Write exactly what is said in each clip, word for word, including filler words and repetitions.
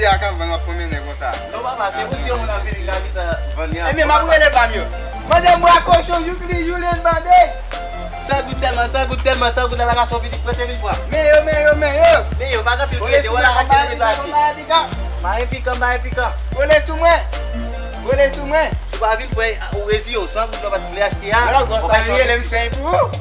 Sa ka vann w ap pwomennen konsa. Non, papa, se pou si yon moun ap vini, l ap vin vann li. Ebyen, m ap rele pa m yo. Mande m bwa kochon, jouk li jou, len bande. San goud sèlman, san goud sèlman, san goud la, la ka sòti, prese vin pran. Men yo, men yo, men yo. Men yo, pa gen pil ki rete, wè la, achte nou vin achte. Mayen pikan, mayen pikan. Kole sou mwen. Kole sou mwen. Si w pa vin pran, ou reziye w, san goud la w pa t vle achte a. Alò, ou pa rele m swen pou ou.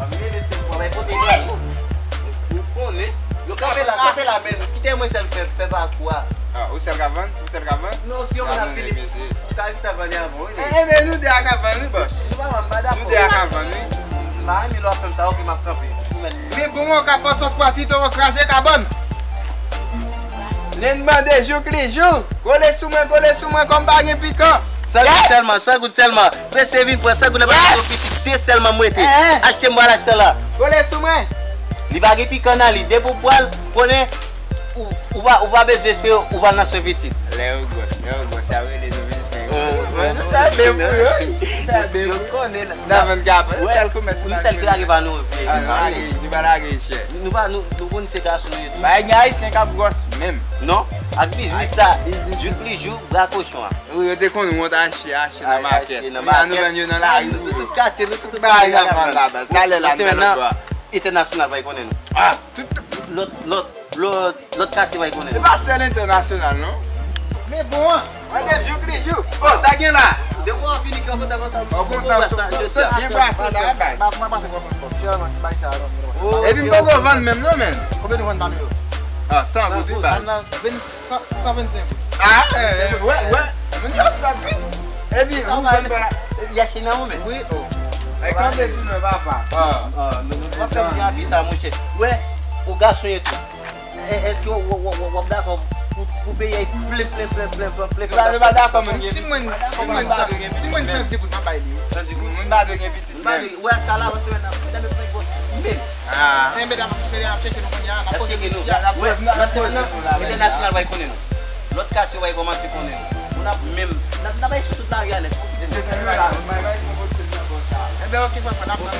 Ou konnen. Yo kanpe la, kanpe la, men kite mwen sèl fè, fè pakou a. Ah, ou sèl ka vann? Ou sèl ka vann? Non, si yon moun ap vini, ou ka vin fè vann li avan, wi. Eh, eh, men nou de a ka vann, wi, bòs. Nou pa vann, m pa dakò. Nou de a ka vann, wi. M pa renmen lè w ap fè m sa, oke, m ap kanpe. Men bon, ou ka pòt sòs pwati, towo kraze, kabann. Len bande, jouk li jou. Kole sou mwen, kole sou mwen, kòm pa gen pikan. San goud sèlman, san goud sèlman. Prese vin pran, san goud la, pa gen pitit, de sèlman m rete. Achte m, m pral achte la. Kole sou mwen. Li pa gen pikan nan li, depi w pran l, konnen, ou, ou pa, ou pa bezwen espere, ou pral nan swen pitit. Lè yo gwòs, lè yo gwòs, y ap rele nou vin fè yo. Mwen, nou ta byen pou yo. Nou ta byen pou yo. Yo konnen la. N a vann gap, sèl komès nou sèl ki lage pa nou, vye. Ah, nou lage, nou pa lage chè. Nou pa, nou, nou konn se gason nou ye tou. Bagay gen ayisyen k ap gwòs menm. Non, ak biznis sa. Jouk li jou, bra kochon an. Wi, yo te konn wont achte, achte nan makèt. Achte nan makèt. Kounye a nou vann yo nan lari. Nou sou tout katye, nou sou tout katye. Bagay la vann la baz. Talè la, nou nan lòt bò. Entènasyonal va konnen nou. Ah, tout, tout. Lòt, lòt, lòt, lòt katye va konnen nou. Se pa sèl entènasyonal, non. Men bon an. Mande jouk li jou. Oh, sa gen la. Depi w ap vini, kontan, kontan. Kontan, sot, sot, sot byen brase la, baz. Epi m poko vann menm, non, men. Konbyen nou vann pa m yo? Ah, san goud, wi, baz. San, san vennsenk goud. Ah, eh, eh, wè, wè. Moun yo sòt, wi. Epi, ou vann pa la. Y achte nan ou, men. Wi, oh. E kanpe sou mwen, papa. Ah, ah, nou, nou, nou, w ap fè m di abi sa, monchè. Wè, ou gason ye tou. E, èske w, w, w, w, w ap dakò pou, pou peyi a plen, plen, plen, plen, plen, plen, plen? Nou pa, nou pa dakò, moun gen pitit. Si mwen, si mwen san, si mwen san di goud, m ap bay li, wi. San di goud. Moun pa dwe gen pitit. Mwen pa dwe, wè sa la, lòt semèn nan, medam yo pran gwòs menm. Ah. Men medam ap chèche nou kounye a, n ap poze nou. Wè, lòt semèn nan, entènasyonal va konnen nou. Lòt katye va kòmanse konnen nou. Moun ap menm, n ap, n ap bay sou tout lari a nèt. E se tèlman la, mwen bay konpòte nan bò sa. Enben, oke, papa, n ap pran.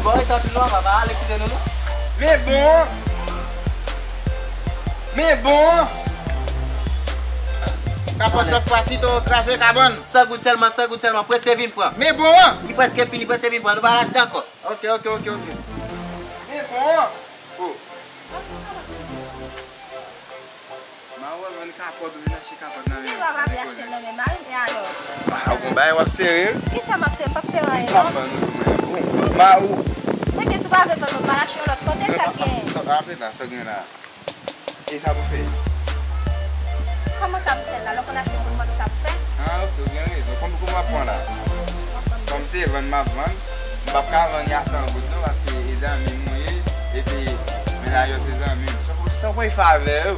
Bon, rete anpil non, papa, ale kite nou, non. Men bon. Men bon. Kapòt sòs pwati, towo kraze, kabann. San goud sèlman, san goud sèlman. Prese vin pran. Men bon an. Li prèske fini, prese vin pran. Nou pa achte ankò. Oke, oke, oke, oke. Men bon an. Oh. Ma wè vann kapòt, ou vin achte kapòt nan men mwen. Ou pa vle achte nan men mari, men alò? Ah, ou gon bagay w ap sere. Kisa m ap sere? M p ap sere anyen, non. M ap vann ou, mwen. Ma ou. Men ke si w pa vle vann mwen, m al achte yon lòt kote, sa k gen? Sa, sa, sa, sa gen la. E sa pou fè? Kòman sa pou fè la? Lè w konn achte moun mande w sa pou fè? Ah, ok, ou gen rezon. Kòm, kòm w ap pran la? Kòm se vann m ap vann, m p ap ka vann li a san goud non, paske e zanmi m ou ye, epi mennaj ou se zanmi m. Sa pou, sa pou e favè yo.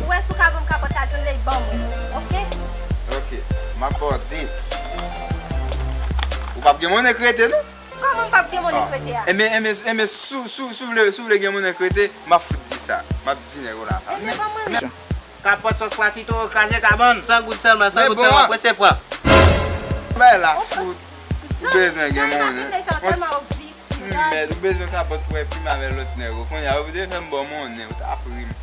Ou wè si w ka ban m kapòt la, John Ley ban mwen, ok? Ok, m ap ba w de. Ou p ap gen monnen k rete non. Kòman m p ap gen monnen k rete a? Enben, enben, enben, si w, si w, si w vle, si w vle gen monnen k rete, m ap fout di sa. M ap di nèg ou la sa. Enben, ban mwen men. Kapòt sòs pwati, towo kraze, kabann. San goud sèlman, san goud sèlman, prese pran. Bay la fout. Ou bezwen gen monnen. Mèd, ou bezwen kapòt pou w enprime avèk lòt nèg ou. Kounye a, ou vle fè m ba w monnen, ou ta ap ri m.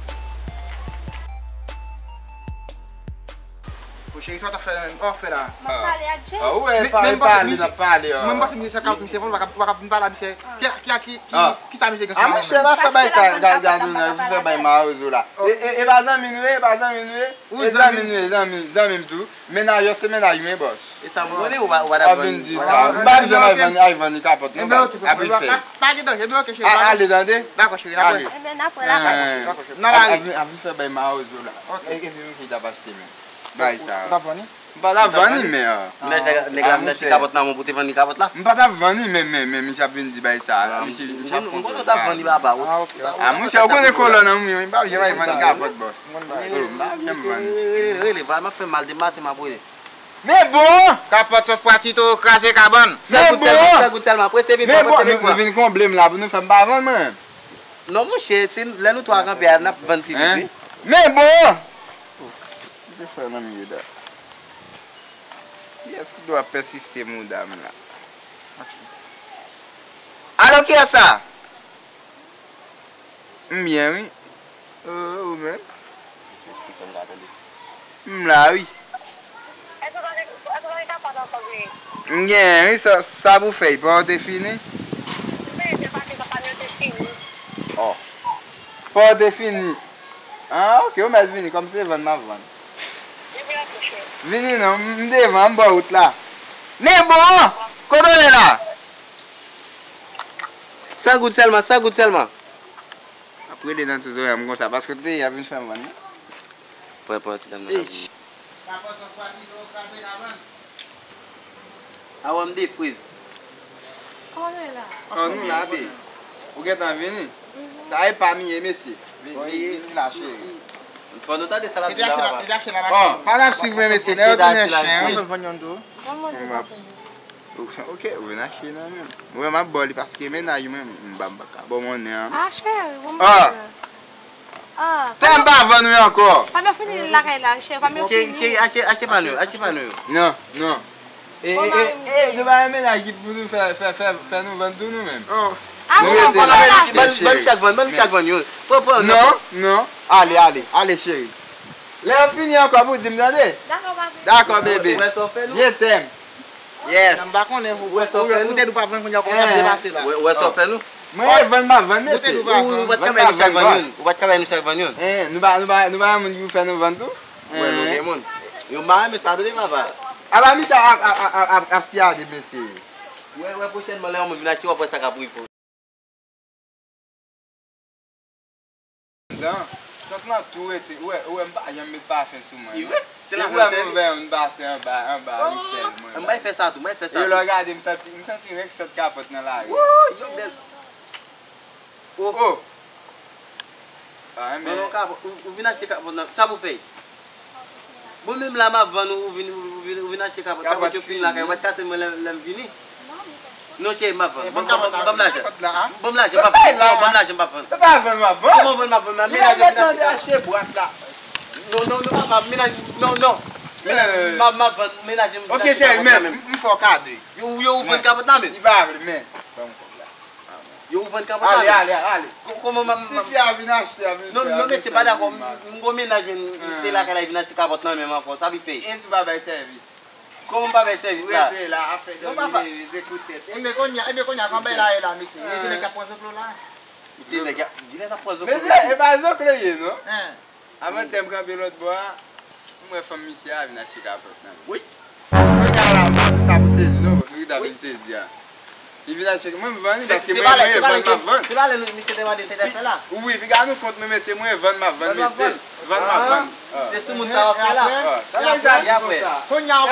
Bon, cheri, sa w t ap fè la menm? Sa w ap fè la? M ap pale ak Jay. Ah, ou wè, pale, pale, n ap pale, ah. Mwen, m panse misye se kap, misye, ou pa ka, ou pa ka vin pale a misye. Ki, ki, ki, ki, kisa misye gen sou la menm? Ah, monchè, pa fè bay sa, gad, gad, ou nan, ou fè bay mawozo la. E, e, e pa zanmi nou ye, e pa zanmi nou ye. E zanmi nou ye, zanmi, zanmi m tou. Mennaj ou se mennaj mwen, bòs. E sa mwen konnen ou pa, ou pa t ap vann. M pa janm al vann, al vann li kapòt non, bòs. Ap vin fè. Pa gen danje, men ok, cheri. Ale, tande? Dakò, cheri, n ap wè. Enben, n ap wè, n ap wè. Nan lari. Ap vin fè bay mawozo la. Ok. E, e, e, ki t ap achte men. Bay sa. Ou t ap vann li? M pa t ap vann li, men, ah. Nèg la, nèg la, m nan achte kapòt nan men w pou te vann li kapòt la. M pa t ap vann li, men, men, men, misye ap vin di bay sa. Misye, misye ap konprann. M konnen w t ap vann li, papa. Ah, ok. Ah, monchè, ou konnen kolòn nan, mwen, m pa janm al vann li kapòt, bòs. Oh, m pa janm vann. Rele, rele, rele, pa, m ap fè mal, depi maten m ap rele. Men bon! Kapòt sòs pwati, towo kraze, kabann. Men bon! San goud sèlman, san goud sèlman. Prese vin pran, prese vin pran. Nou vin konble m la pou nou fè m pa vann mwen menm. Non, monchè, se lè nou twa kanpe a, n ap vann pi vit, wi. Men bon! Ki te fè nan miye da? Kiyès ki dwe ap pèsiste mouda m la? Alo, kiyès sa? M byen, wi. Euh, ou menm? M la, wi. Èske w pa gen, èske w pa gen kapòt ankò, Gri? M gen, wi, sa, sa pou fè, pa w te fini? M te, te pase, sa pa m yo te fini. Oh. Pa w te fini. Ah, ok, ou mèt vini, kòm se vann m ap vann. Vini non, m devan, m bò wout la. Men bon, kote w ye la? San goud sèlman, san goud sèlman. Ap rele nan tout zòrèy m konsa, paske te y ap vin fè m vann. Pran, pran ti dam nan. Eish. Awa m de friz. Kòman nou ye la? Oh, nou la, be. Ou gentan vini? Sa e pa m ye, mesye. Vin, vin, vin la, cheri. Fò nou tande sa l ap di la, papa. Oh, pa n ap swiv mwen, mesye. Nèg yo tounen chen, wi. Mwen vann yon tou. Ok, ou vin achte nan men m. Mwen, m ap ba w li paske mennaj mwen, m pa, m pa ka ba w monnen an. Ah, cheri, bon, ah. Ah, fè m pa vann ou ankò. Pa m yo fini lakay la, cheri, pa m yo fini. Cheri, cheri, achte, achte pa nou yo, achte pa nou yo. Non, non. E, e, e, e, nou pa yon mennaj ki pou nou fè, fè, fè, fè nou vann tou nou menm. Oh. Ah, nou rete la, cheri. Ban, ban nou chak vann, ban nou chak vann yo. Pran, pran, non, non. Ale, ale, ale, cheri. Lè yo fini ankò pou di m, tande? Dakò, papi. Dakò, bebe. Ou wè sa w fè nou? Je t'aime. Yes. M pa konnen, ou, ou, ou te di w pa vann, kounye a w konn sa k te pase la. Ou wè sa w fè nou? Mwen, vann m ap vann, mesye. Ou, ou pa t ka bay nou chak vann youn. Ou pa t ka bay nou chak vann youn. Eh, nou pa, nou pa, nou pa yon moun ki pou fè nou vann tou? Ou wè nou gen moun. Yo mare, men sa tande papa. Apa misye ap, ap, ap, ap, ap siyade, mesye. Ou wè, ou wè pwochènman lè yon moun vin achte, w ap wè sa k ap rive. Nan, sant lan tou rete. Ou wè, ou wè, m pa janm met pafen sou mwen, non. Depi w wè m ouvè yon, m pase anba, anba wisèl mwen. M bay fè sa tou, m bay fè sa tou. E lè w gade, m santi, m santi renk sant kapòt nan lari. Wouy, yo bèl. Oh. Oh. Ah, men. Ou, ou vin achte kapòt nan, sa pou fè? Bon, menm la m ap vann ou, ou vin, ou vin, ou vin achte kapòt. Kapòt yo fin lakay, ou pa t ka tann mwen lè, lè m vini. Non, cheri, m ap vann. Ban m, ban m, ban m lajan. Ban m lajan, m ap vann. Non, ban m lajan, m ap vann. Se pa vann m ap vann. Kòman vann m ap vann la? Mennaj mwen vin achte bwat la. Non, non, non, papa, mennaj, non, non. M ap, m ap vann, mennaj mwen vin achte kapòt la menm. Ok, cheri, men, m fè w kado. Yo, yo, ou vann kapòt la menm? Li pa vle, men. Ban m kòb la. Yo, ou vann kapòt la menm? Ale, ale, ale. Kòman m ap... Tifi a vin achte, a vin fè, a vin fè. Non, non, mesye pa dakò. M gon mennaj mwen, li te lakay la, li vin achte kapòt nan men m ankò. Sa pou fè? E si w pa bay sèvis? Kòman m pa bay sèvis la? Ou rete la, ap fè dòmi, se kout tèt. Ebyen kounye a, ebyen kounye a, kòman bagay la ye la, mesye? Gen nèg k ap pran zoklo la? Misye nèg, gen nèg k ap pran zoklo. Mesye, e pa zoklo ye, non. Avantyè m kanpe lòt bò a, m wè fanm misye a vin achte kapòt nan men m. Wi. Kounye a la, m pa di sa pou sezi non, paske li ta vin sezi a. Li vin achte, mwen m vann li, paske mwen, mwen vann m ap vann. Se pa lè misye te mande se dèfè la. Wi, piga nou kont mwen, mesye, mwen vann m ap vann, mesye. Vann m ap vann. Se sou moun sa w ap fè la. E apre? Kounye a, ou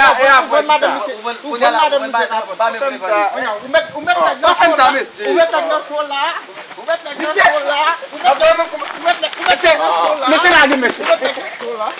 vann madanm misye, ou vann madanm misye kapòt. Ou mèt, ou mèt nèg nan fò la. Ou mèt nèg nan fò la. Ou mèt nèg nan fò la. Ou mèt nèg nan fò la. Mesye, lage mesye. Ou mèt nèg nan fò la.